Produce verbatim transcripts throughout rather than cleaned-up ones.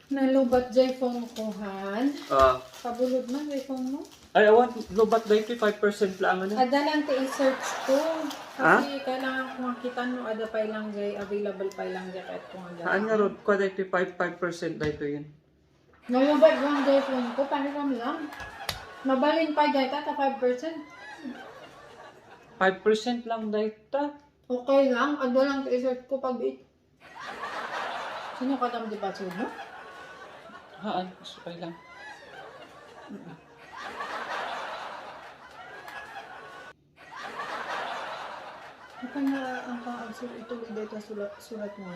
Nalubat jay phone ko, han. Ah. Pabulod man jay phone mo. Ay, awan, lubat daytoy, five percent lang, ano? Adda lang ti i-search ko. Ha? Kasi kailangan ko nga kita no adda pay lang jay, available pay lang jay, kahit kung adda. Haan nga rod, kua daytoy, five, five percent daytoy yun. Nalubat lang jay phone ko, pakiram lang. Mabalin pay dayta ta five percent. Five percent lang dayta. Okay lang, adda lang ti i-search ko pag Sino ka dam di password mo? Haan, gusto pa lang. Ano nga ang pang-absor ito, dayta sulat, sulat mo?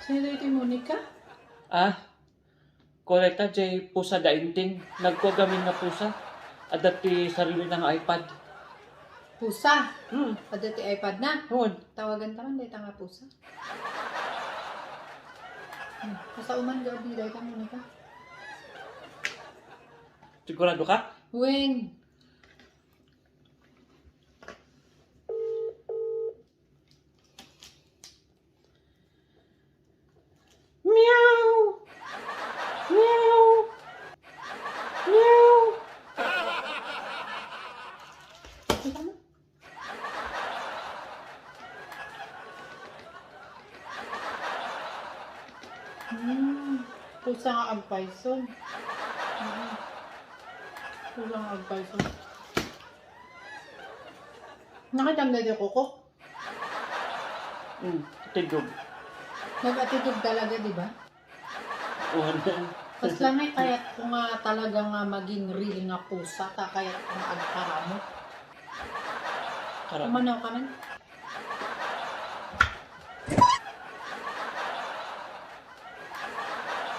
Sino iti Monica? Ah, korek ta, jay pusa da Inting. Nagkua gamin nga pusa. Adda ti sarili na nga iPad. Pusa? Hmm. Adda ti iPad na? Hun. Tawagan ta man, dayta nga pusa. Hmm. Kasauman ga, di dayta Monica. Sigurado ka? Wen. Meow! Meow! Meow! Hmm, pusa nga agpayso. Hmm. Pusa nga agpayso. Nakita mo na di kuko? Hmm, tidog. Nag-atidog talaga, di ba? Oo na. Kasla nga kayat ko nga talaga nga maging real nga pusa, ta kayat ko nga agkaramot. Karam- Umanaw ka man?